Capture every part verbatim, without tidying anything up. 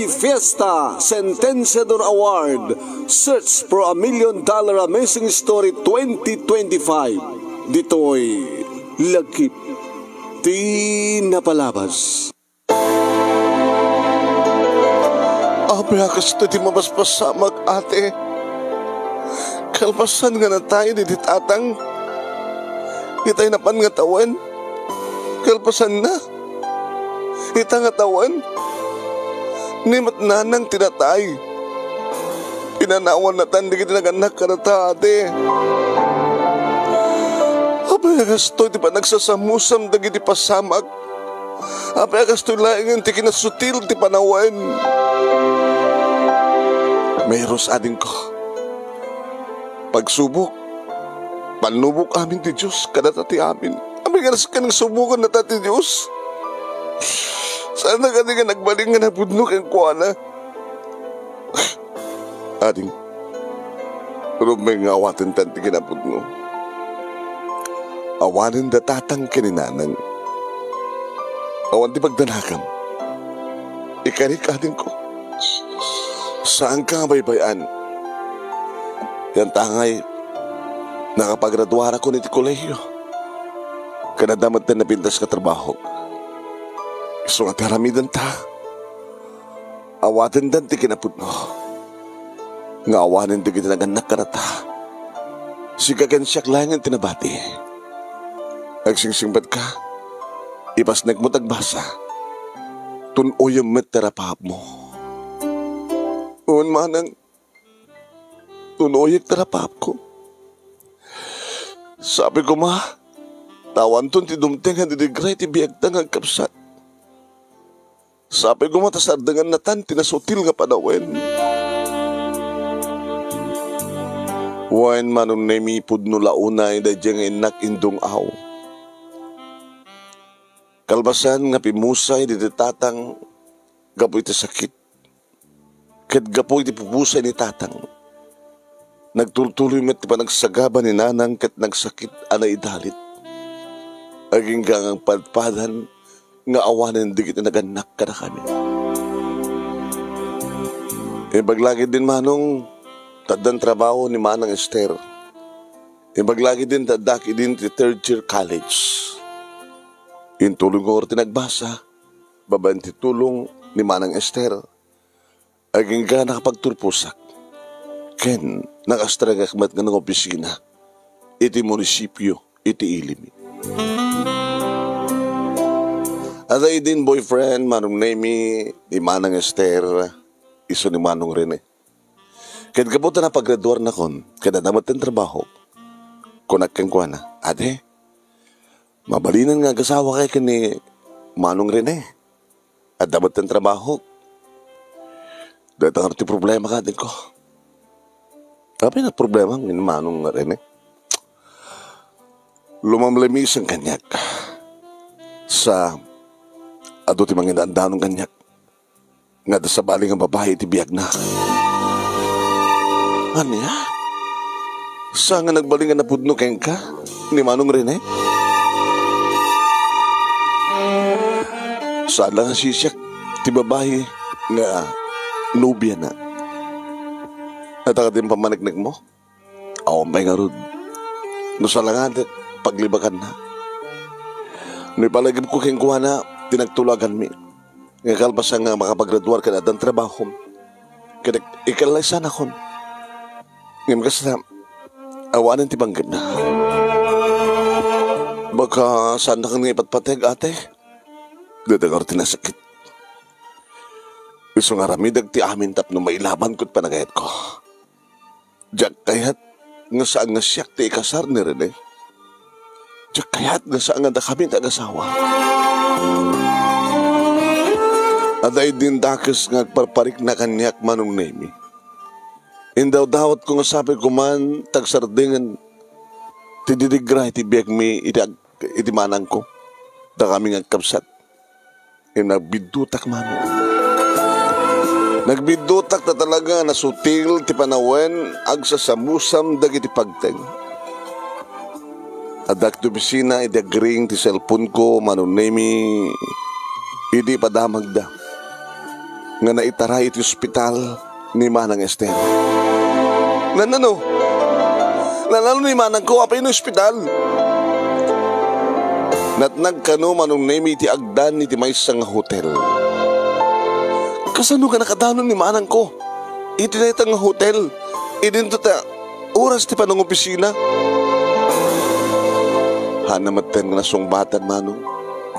Fiesta Sentenciador Award, Search for a Million Dollar Amazing Story twenty twenty-five. Ditoy lagip ti napalabas. Apay a kastoy ti mapaspasamak, ate? Kalpasan nga natay diti tatang, itay napan nga tawen. Kalpasanna, ita nga tawen, ni met nanang ti natay. Pinanawan natan dagiti nagannak kadata, ate. Apay a kastoy ti panagsasamusam dagiti pasamak? Apay a kastoy laengen ti kinasutil ti panawen? Mairus, adingko. Pagsubok, pannubok amin ti Dios kadata ti amin. Apay nga nasken nga subokennata ti Dios? Saan kadi nga nagbalin nga napudno kenkuana? Ading, rumbeng nga awatentan ti kinapudno. Awanen da tatang ken ni nanang. Awan ti pagdanagam. Ikarik, adingko. Saanka nga baybay-an. Ken ta ngay, nakapagraduarakon iti kolehio. Ken adda met ti napintas nga trabaho. Isu nga ti aramidenta. Awatendan ti kinapudno nga awanen dagiti nagannak kadata. Sika ken siak laengen ti nabati. Agsingsingpetka, ipasnekmo ti agbasa. Tun-oyem met ti rapaapmo. Wen, manang, tun-oyek ti rapaapko. Sapay koma ta awanton ti dumteng a didigra iti biagta nga agkabsat. Sapay koma ta sardengennatan ti nasutil nga panawen. Wen, Manong Nemi, pudno la unay daydiay nga innak indung-aw. Kalpasan nga pimmusay diti tatang gapu iti sakit, ket gapu iti pupusay ni tatang, nagtultuloy met ti panagsagaba ni nanang ket nagsakit a naidalit. Agingga nga agpadpadan nga awanen dagiti nagannak kadakami. Imbag la ketdin, manong, ta addan trabaho ni Manang Ester. Imbag la ketdin ta addak idin ti third year college. Intulongko ti nagbasa babaen ti tulong ni Manang Ester. Agingga nakapagturposak ken nakastrengak met nga nangopisina iti munisipio iti Ilimi. Adda idin boyfriend, Manong Nemi, ni Manang Ester, isu ni Manong Rene. Ket gapu ta napagraduarnakon ket adda met ti trabaho, kunak kenkuana, "Ate, mabalinen nga agasawakay ken ni Manong Rene. Adda met ti trabaho." Dayta ngarud ti problema, adingko. Apay nga problema ni Manong Rene? Lumamlamisan kaniak. Sa adu ti mangidandanon kaniak nga adda sabali nga babai iti biagna. Ania? Saan nga nagbalin nga napudno kenka ni Manong Rene? Saan la nga sisiak ti babai nga nobiana. Ata kadin pammaneknekmo? Awan pay ngarud. No salangadak, paglibakanna. No ipalagipko kenkuana ti nagtulaganmi, nga kalpasan nga makapagraduar ket addan trabahom, ket ik-, ikallaysanakon. Ngem kasta, awanen ti panggepna. Baka saannakan nga ipatpateg, ate? Dayta ngarud ti nasakit. Isu nga aramidek ti amin tapno mailabanko ti panagayatko. Diak kayat nga saan nga siak ti ikasar ni Rene. Diak kayat nga saan nga dakami ti agasawa. Adda idin dakes nga agparparikna kaniak, Manong Nemi. Indawdawatko nga sapay koman ta agsardeng ti didigra iti biagmi iti ag-, iti manangko, dakami nga agkabsat. Ngem nagbiddutak, Manong. Nagbiddutak ta talaga nasutil ti panawen, agsasamusam dagiti pagteng. Addak ti opisina idi agring ti cellphone ko, Manong Nemi, idi padamagda. nga naitaray iti ospital ni Manang Ester. Nanano? Nanano ni manangko? Apay no ospital? Natnag kano, Manong Nemi, iti agdan iti maysa nga hotel. Kasano nga nakadanon ni manangko iti dayta nga hotel? Idinto ta oras ti panangopisina. Haanna metten nga nasungbatan, Manong.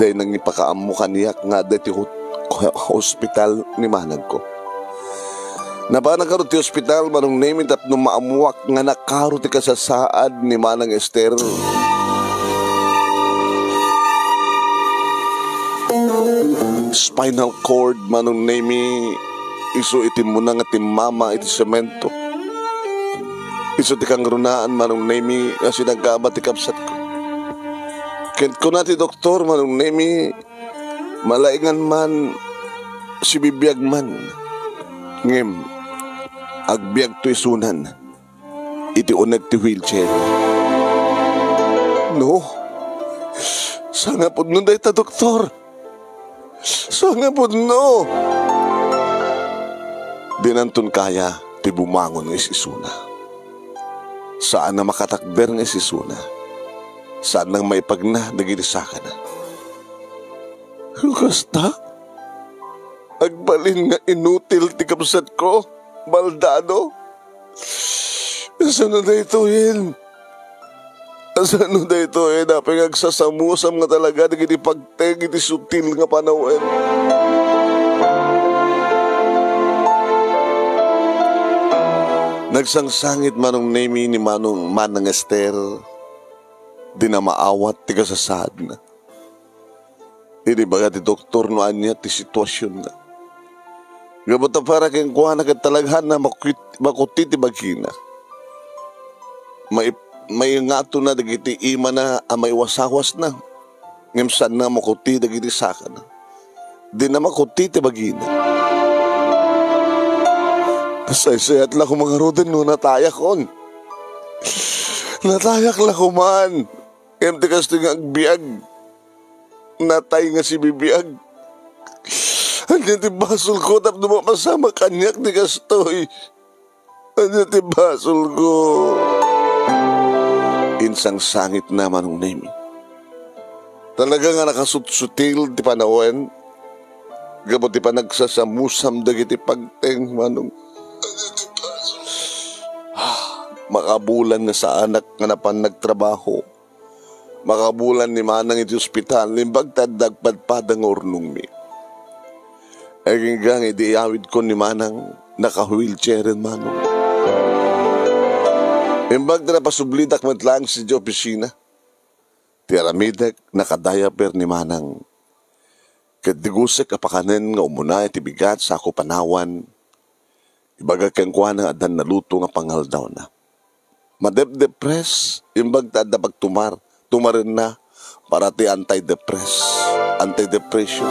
Dayta nangipakaammo kaniak nga adda iti hot-, hospital ni manangko. Napanak ngarud ti ospital, Manong Nemi, tapno maammoak nga nakaro ti kasasaad ni Manang Ester. Spinal cord, Manong Nemi, isu iti immuna nga timmama iti semento. Isu ti kangrunaan, Manong Nemi, nga sinagaba ti kabsatko. Ket kuna ti doktor, Manong Nemi, malaingan man, sibibiag man. Ngem, agbiagto isunan iti uneg ti wheelchair. No? Sangapudno dayta, doktor. Sangapudno. Dinanton kaya ti bumangon nga is-isuna. Saan a makatakder nga is-isuna. Saan a maipagna dagiti sakana. Kasta, agbalin nga inutil ti kabsatko, baldado. Kasano daytoyen? Kasano daytoyen? Apay nga agsasamusam nga talaga dagiti pagteng iti sutil nga panawen. Nagsangsangit, Manong Nemi, ni Manong Manang Ester. Dina maawat ti kasasaadna. Idi ibaga ti doktor no ania ti situasionna. Gapu ta para kenkuana ket talaga a makuti, makuti ti bagina. Mai-, maingatonna dagiti imana a maiwasawasna. Ngem saanna a makuti dagiti sakana. Dina makuti ti bagina. Nasaysayat la koma ngaruden no natayakon. Natayak la koman. Ngem ti kastoy nga agbiag, natay nga sibibiag. Ania ti basolko tapno mapasamak kaniak ti kastoy? Ania ti basolko? Insangsangitna, Manong Nemi. Talaga nga nakasutsutil ti panawen gapu ti panagsasamusam dagiti pagteng, Manong. Makabulan nga saanak nga napan nagtrabaho. Makabulan ni Manang iti ospital, imbag ta adda agpadpada nga urnongmi. Agingga nga idi iyawidkon ni Manang, naka-wheelchair-en, Manong. Imbag ta napasublidak met laeng sadiay opisina. Ti aramidek, naka-diaper ni Manang. Ket digusek a pakanen nga umuna iti bigat, sako panawan. Ibaga kenkuana nga addan naluto nga pangaldawna. Madepdepres, imbag ta adda pagtumar, tumarenna para ti antidepress, antidepression.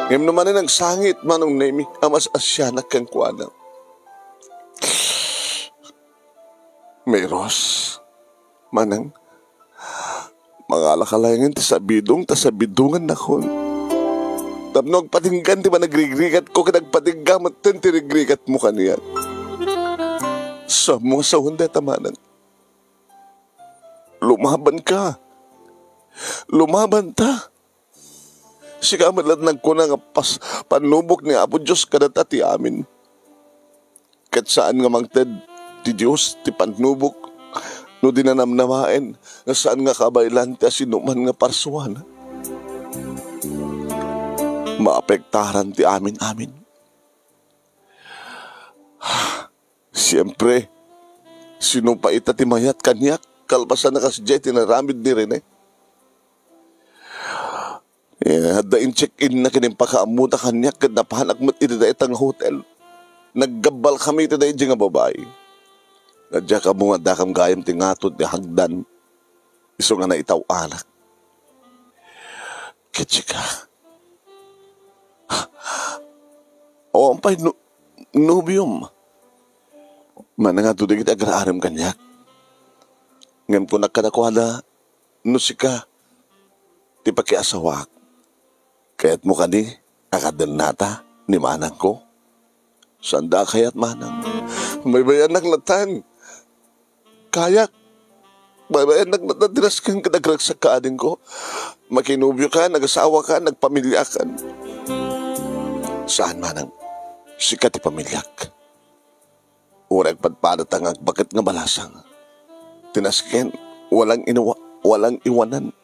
Ngem no manen agsangit, Manong Nemi, a mas-asianak kenkuana. Meros, Manang, mangalaka laengen ti sabidong ta sabidongannakon. Tapno agpatinggan ti panagrigrigatko ket agpatingga metten ti rigrigatmo kaniak. Saanmo nga sawen dayta, Manang. Lumabanka. Lumabanta. Sika met la ti nagkuna nga pas-, pannubok ni Apo Dios kadata ti amin. Ket saan nga mangted ti Dios ti pannubok no di nanamnamaen nga saan nga kabaylan ti asinoman nga parsuana. Maapektaran ti amin-amin. Siempre, sino pay ita ti mayat kaniak kalpasan a kasdiay ti naramid ni Rene? Eh, adda in-check-inna ken impakaammona kaniak ket napanak met iti dayta nga hotel. Naggabbalkami iti daydiay nga babai. Nga diak ammo nga addakam gayam ti ngatod ti hagdan. Isu nga naitaw-anak. Ket sika? Awan pay no-, nobiom. Manang adu dagiti agraarem kaniak. Ngem kunak kadakuada, no sika ti pakiasawaak, kayatmo kadi? Akadennata ni manangko. Saanda a kayat, manang. Baybay-annak latan. Kayak. Baybay-annak latan ti nasken ket agragsak ka, adingko. Makinobiokan, agasawaka, nagpamiliakan. Saan, manang. Sika ti pamiliak. Uray agpadpadata nga agbaket nga balasang. Ti nasken, walang inuwa-, walang iwanan.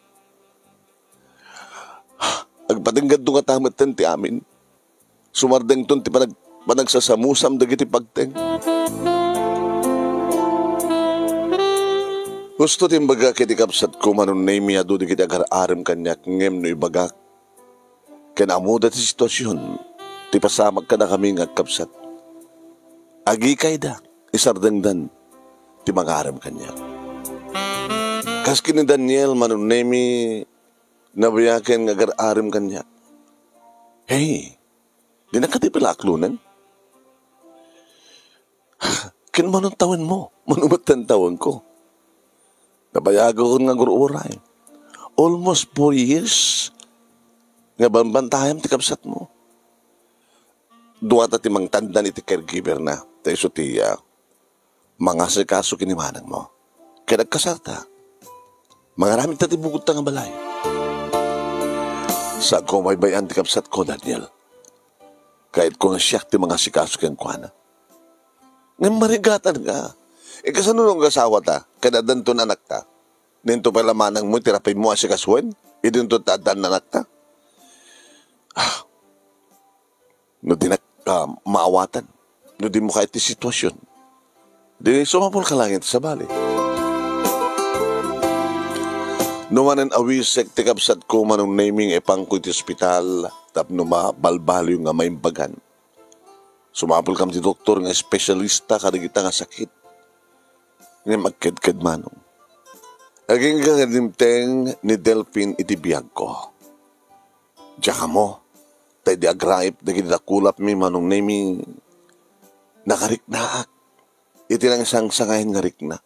Agpatinggadto ngata metten ti amin. Sumardengton ti panag-, panagsasamusam dagiti pagteng. Husto ti imbagak iti kabsatko, Manong Nemi, adu dagiti agar-arem kaniak, ngem no ibagak, ken ammoda ti situasion, ti pasamak kadakami nga agkabsat. Agikayda, isardengdan ti mangarem kaniak. Kas ken ni Daniel, Manong Nemi, nabayaken nga agar-arem kaniak. Hey, dinak kadi pala aklonen? Ken mano tawenmo, mano met tawenko. Nabayagakon nga agur-uray. Almost four years nga banbantayam ti kabsatmo. Duata ti mangtandaan iti caregiver na, ta isu ti, ah, mangasikaso ken ni manangmo. Ket agkasarta, mangaramidta ti bukodta nga balay. Saanko a baybay-an ti kabsatko, Daniel. Kayatko nga siak ti mangasikaso kenkuana. Ngem marigatan ka. Ikasano no agasawata, ket addanton anakta? Dinto pay la manangmo ti rapidmo a asikasuen? Idinto ta addan anakta? Ah, no dinak, ah, maawatan, no dimo kayat ti situasion, di sumapulka laeng iti sabali. No manen awisek ti kabsatko, Manong Nemi, nga ipangko iti ospital tapno mabalbaliw nga maimbagan. Sumapulkam ti doktor nga espesyalista kadagita nga sakit. Ngem agkedked, Manong. Agingga nga dimteng ni Delfin iti biagko. Diak ammo, ta idi agraip dagiti dakulapmi, Manong Nemi, nakariknaak. Iti nangsangsangayan nga rikna.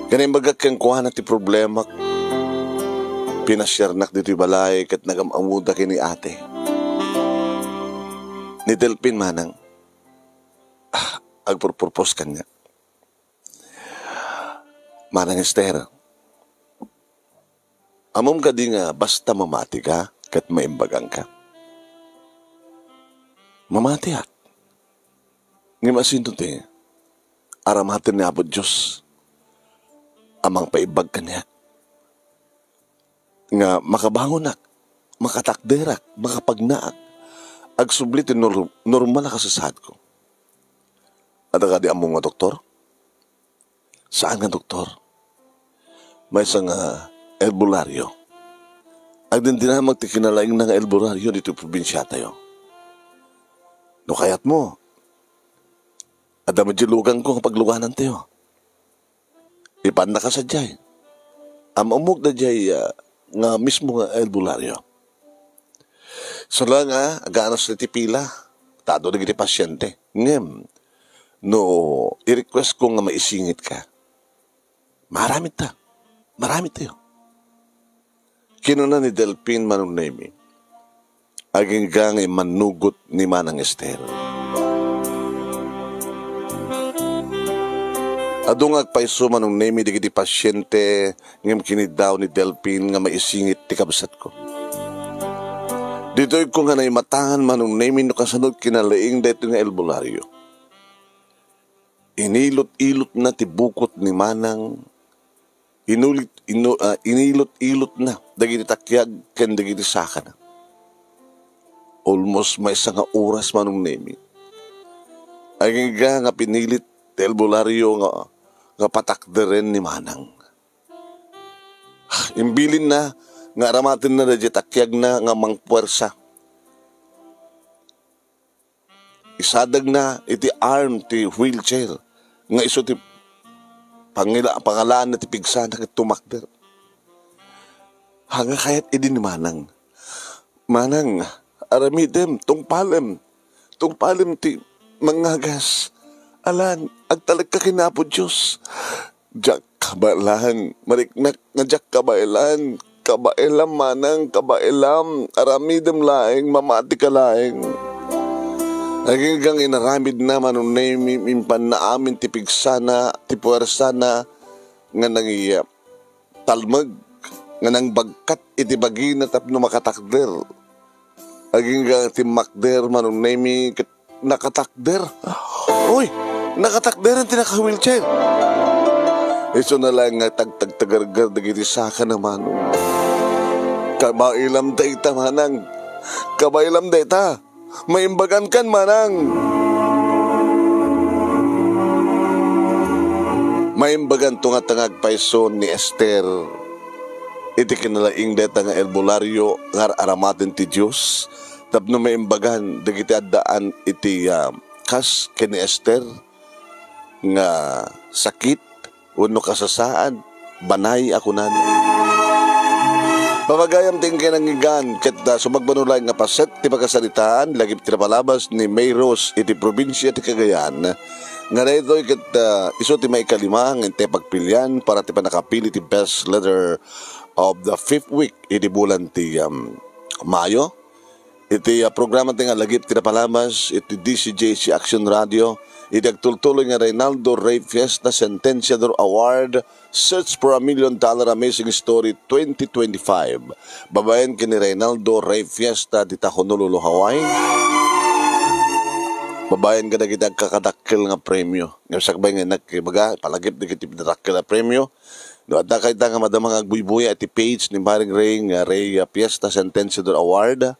Ken imbagak kenkuana ti problemak, pinasiarnak ditoy balay ket nagam-amoda ken ni ate. Ni Delfin, manang, ah, agpurpurpos kaniak. Manang Ester, ammom kadi nga basta mamatika ket maimbagangka? Mamatiak. Ngem asino ti aramaten ni Apo Dios a mangpaimbag kaniak? Nga makabangonak, makatakderak, makapagnaak, agsubli ti nor-, normal a kasasaadko. Adda kadi ammom nga doktor? Saan nga doktor? Maysa nga albularyo. Agdindinamag ti kinalaingna nga albularyo ditoy probinsiatayo. No kayatmo, adda met diay luganko nga pagluganantayo. Ipannaka sadiay. Am-ammok daydiay, ah, nga mismo nga albularyo. Saan la nga aganasna ti pila, ta adu dagiti pasiente. Ngem, no i-request ko nga maisingitka, maramidta. Maramidtayo. Kinuna ni Delfin, Manong Nemi, agingga nga immannugot ni Manang Ester. Adu nga agpayso, Manong Nemi, dagiti pasiente ngem kiniddaw ni Delfin nga maisingit ti kabsatko. Ditoy ko nga naimatangan, Manong Nemi, no kasano kinalaing daytoy nga albularyo. Inilot-ilotna ti bukot ni Manang, inulit, inu-, ah, inilot-ilotna dagiti takiag ken dagiti sakana. Almost maysa nga oras, Manong Nemi. Agingga nga pinilit ti albularyo nga, nga patakderen ni Manang. Imbilinna nga aramatenna daydiay takiagna nga mangpuersa. Isadagna iti arm ti wheelchair nga isu ti pangila-, pangalaanna ti pigsana ket tumakder. Haan nga kayat idi ni Manang. Manang, aramidem, tungpalem. Tungpalem ti mangagas. Alan, agtalekka ken Apo Dios. Diak kabaelan, mariknak nga diak kabaelan. kabaelam manang, kabaelam, aramidem laeng, mamati ka laeng. Aginggang inaramidna Manong Nemi, impanna amin ti pigsana, ti puersana, nga nangiya talmeg nga nangbagkat iti bagina tapno makatakder. Agingga timmakder, Manong Nemi, ket nakatakder. Uy, nakatakder ti naka-wheelchair. Isuna laeng nga tagtagtagargar dagiti saka na, Manong. Kabaelam dayta, Manang. Kabaelam dayta. Maimbagan kan manang. Maimbagan to nga ta nga agpayso ni Ester iti kinalaing dayta nga albularyo nga ar-aramaten ti Dios tapno maimbagan dagiti addaan iti, ah, kas ken ni Ester nga sakit wenno kasasaan, banay a kunana. Papagayam ti inkenangigan, ket, ah, sumagbano laeng nga paset ti pakasaritaan, lagip ti napalabas ni May Rose iti probinsia ti Cagayan, nga daytoy ket, ah, isu ti maikalima nga intay pagpilian para ti pannakapili ti best letter of the fifth week iti bulan ti, um, Mayo. Iti, ah, programa ti nga lagip ti napalabas iti D C J C Action Radio, iti agtultuloy nga Reynaldo Rey Fiesta Sentenciador Award, Search for a Million Dollar Amazing Story twenty twenty-five. Babaen ken ni Reynaldo Rey Fiesta dita Honolulu, Hawaii. Babaen kadagiti agkakadakkel nga premio. Ngem sakbay nga nagkibaga, palagip dagiti pinadakkel a premio. No adda kayta nga madama nga agbuybuya iti page ni Paring Rey nga Rey, ah, Fiesta Sentenciador Award,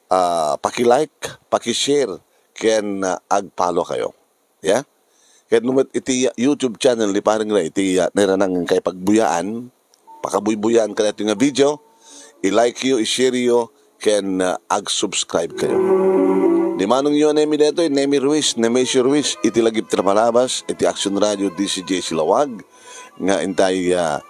ah, paki-like, paki-share, ken, ah, ag-follow kayo. Ya? Ket no met iti YouTube channel ni Paring Ray iti, ah, nairunang nga ipagbuyaan, pakabuybuyaan kadaytoy nga video, i-like yo, i-share yo, ken, ah, ag-subscribe kayo. Ni Manong yo, Nemi daytoy, Nemi Ruiz, Nemesio Ruiz, iti lagip ti napalabas, iti Action Radio D C J C Lawag, nga intay, ah,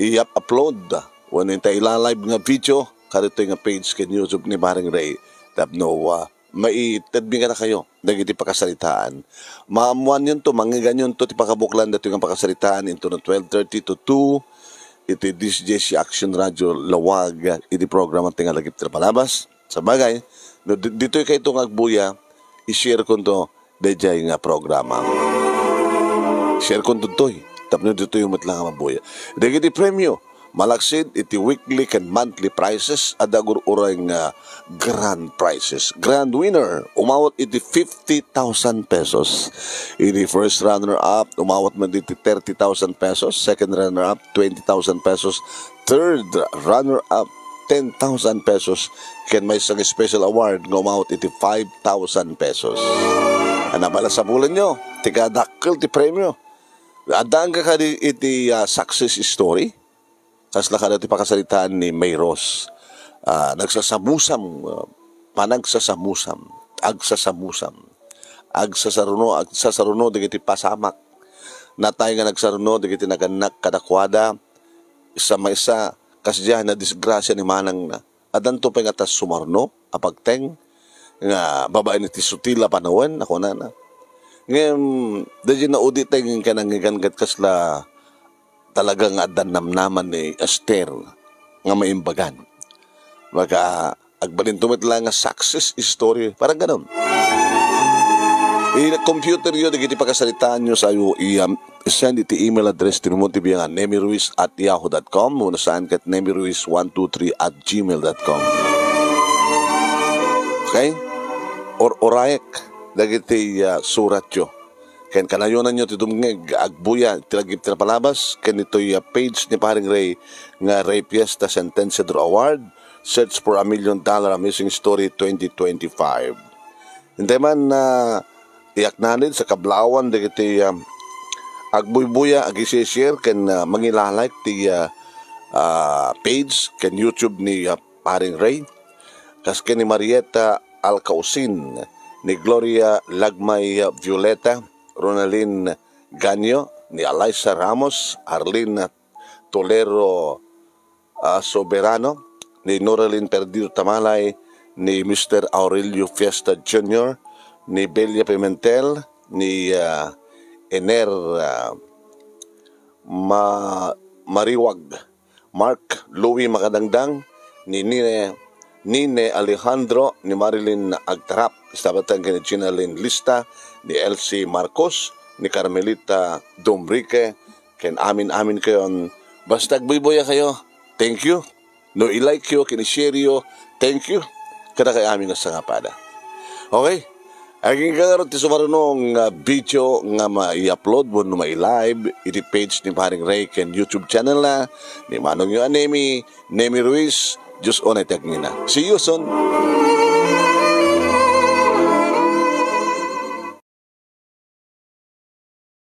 i-upload, wenno intay ila-live nga video, kadaytoy nga page ken YouTube ni Paring Ray. Tapno, ah, maitedmi kadakayo dagiti pakasaritaan. Maammoanyonto, mangngeganyonto ti pakabuklan daytoy nga pakasaritaan intono twelve thirty to two iti D C J C Action Radio Lawag iti programa ti nga lagip ti napalabas. Sabagay, no di-, ditoy kayto nga agbuya, i-share konto daydiay nga programa. Share konto ditoy, tapno ditoy met lang nga mabuya. Dagiti premio, malaksid iti weekly ken monthly prizes, adda agur-uray nga grand prizes. Grand winner, umawat iti fifty thousand pesos. Iti first runner-up, umawat man iti thirty thousand pesos. Second runner-up, twenty thousand pesos. Third runner-up, ten thousand pesos. Ken maysa nga special award nga umawat iti five thousand pesos. Ania pay la sapulenyo, ti kadakkel ti premio. Addaanka kadi iti, ah, success story? Kasla kada ti pakasaritaan ni May Rose. Ah, nagsasamusam, ah, panagsasamusam, agsasamusam, agsasaruno, agsasaruno dagiti pasamak. Natay nga nagsaruno dagiti nagannak kadakuada, sa maysa, kasdiay a disgrasia ni manangna. Addanto pay nga ta sumarno a pagteng nga babaen iti sutil a panawen, a kunana. Ngem, daydiay naudi tay nga kinangigan ket kasla talaga nga adda namnaman ni Ester nga maimbagan. Maka, agbalinto met la nga success story. Parang ganun. I-computer yo, dagiti pakasaritaan yo, sayo i-, um, send iti email address ti Monte Biangan, nemiruiz at yahoo dot com, wenno saan ket nemiruiz one two three at gmail dot com. Okay? Or-orayek dagiti, ah, suratyo. Ken kanayonanyo ti dumngeg, agbuya, ti lagip ti napalabas, ken itoy, ah, page ni Paring Ray nga Ray Fiesta Sentenciador Award, Search for a Million Dollar Amazing Story twenty twenty-five. Intay man, ah, i-acknowledge sa kablawan dagiti, ah, agbuybuya, ag-share ken, ah, mangilalike ti, ah, ah, page ken YouTube ni, ah, Paring Ray. Kas ken ni Marieta Alcausin, ni Gloria Lagmay Violeta, Ronaldin Ganyo, ni Alaysa Ramos, Arlene Tolero, ah, Soberano, ni Noralyn Perdido Tamalay, ni Mister Aurelio Fiesta Junior, ni Belia Pimentel, ni, ah, Ener, ah, Ma-, Mariwag, Mark Louie Makadangdang, ni Nine, Nine Alejandro, ni Marilyn Agtarap, isabatan ken ni Gina Lynn Lista, ni Elsie Marcos, ni Carmelita Domrique, ken amin-amin kayon. Basta agbuybuya kayo, thank you. No i-like yo, ken i-share yo, thank you. Kada kay amin nga sangapada. Okay? Agingga ngarud ti sumaruno nga video nga mai-upload wenno mai-live iti page ni Paring Ray ken YouTube channel na ni manongyo a Nemi, Nemi Ruiz. Dios unay ti agngina. See you soon.